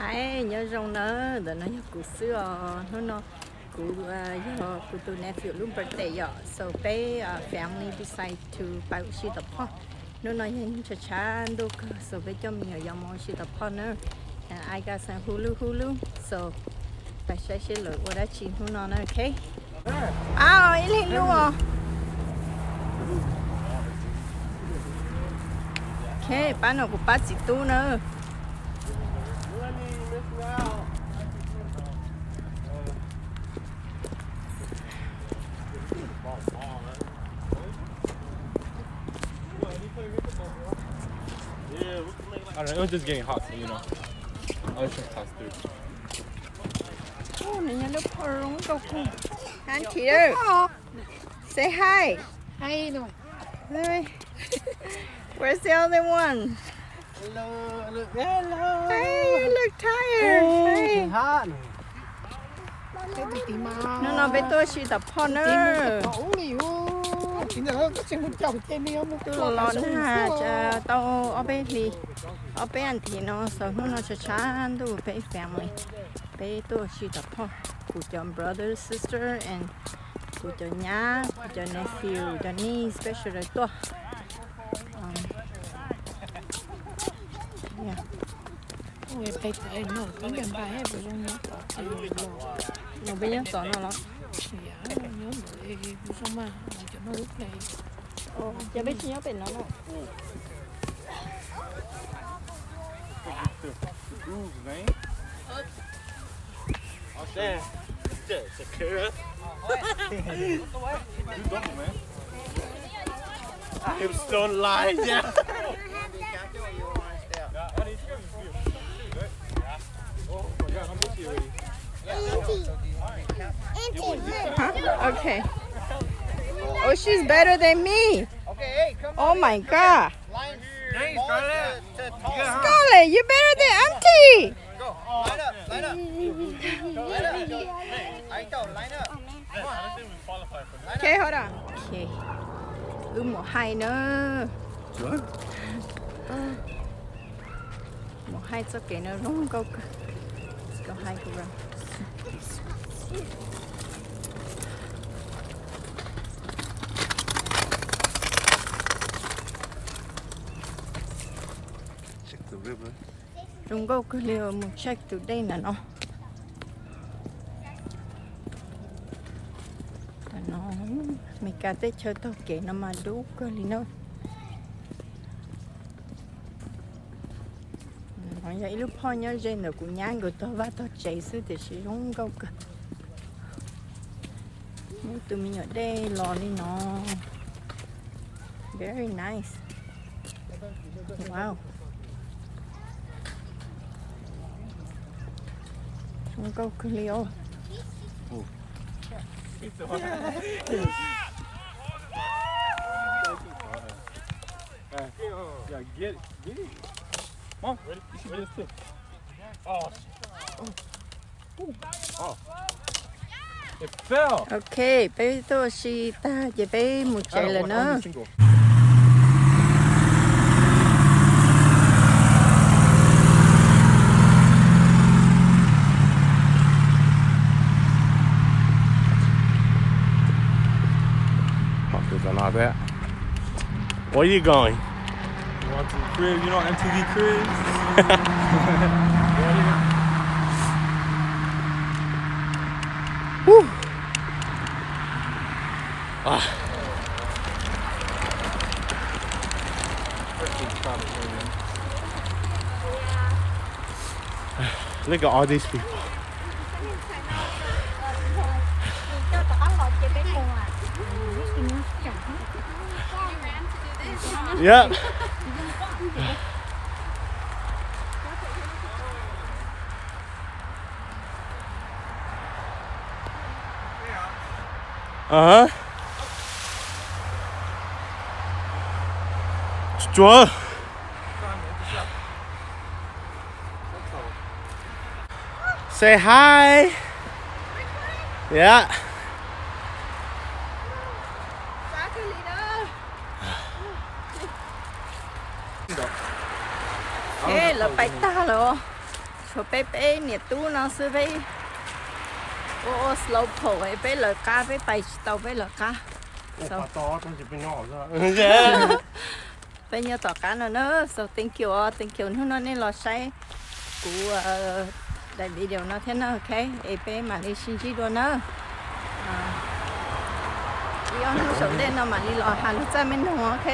Hi, nyob zoo na, ntawm no yog kuv xwb os. Hnub no kuv yog kuv tus nephew lub birthday yom, so peb family decide to pais ua si tom phoj. Hnub no yog hnub tshav tshav ntuj kawg, so peb coj me nyuam yaus mus ua si tom phoj na. I got some hula hula, so pais saib seb lawv ua dab tsi hnub no na, ok. Pab ib leeg lub os. Ok, pab no kuv pab txiv tub na. I don't know, it was just getting hot, so you know. I was just pass through. Nws nyob lub phoj zoo nkauj kawg. Auntie, say hi. Hi. Where's the other one? Hello, hello, hello. Hey, you look tired. Hey. Hnub no peb tuaj ua si tom phoj na. Tuaj los nag tau ob peb hlis, ob peb auntie no, so hnub no tshav tshav ntuj peb family peb tuaj ua si tom phoj. Kuv cov brother, sister and kuv cov nyab, kuv cov nephew, cov niece, peb sawv daws tuaj. Peb nyob tod no los? Ces peb tsis nyob pem no no. Huh? Okay. Oh, she's better than me. Oh my God. Scarlett, you better than auntie. Okay, hold on. Okay. Wb mus hike na. Mus hike txoj kev no zoo nkauj kawg. Let's go hike around. Check the river. Zoo nkauj kawg li, mus check tus dej ntawm no. Ntawm no, Meskas teb chaws taug kev no mas dub kawg li na. No yog ib lub phoj nyob ze ntawm kuv nyab nkawd tog vaj tog tsev xwb tiam sis zoo nkauj kawg. Muaj tus me nyuam dej los li no. Very nice. Wow. Zoo nkauj kawg li os. Ok, peb tuaj ua si tag ces peb mus tsev lawm na. Where you going? Going to the crib, you know, M T V Cribs. Woo. Ah. Look at all these people. Yep. Uh-huh. Chuav. Say hi. Yeah. Ej, lawv pais tag lawm. Peb peb niam tub no xwb peb ua ua slow phoom peb lawv qab, peb pais tsis tau peb lawv qab. Peb nyob tom qab no na, so thank you, thank you hnub no nej los saib kuv daim video no thiab na, ok, es peb mam li sib ntsib dua na. Ib ob hnub saum ntej no mam li los has lug txaj me noog, ok.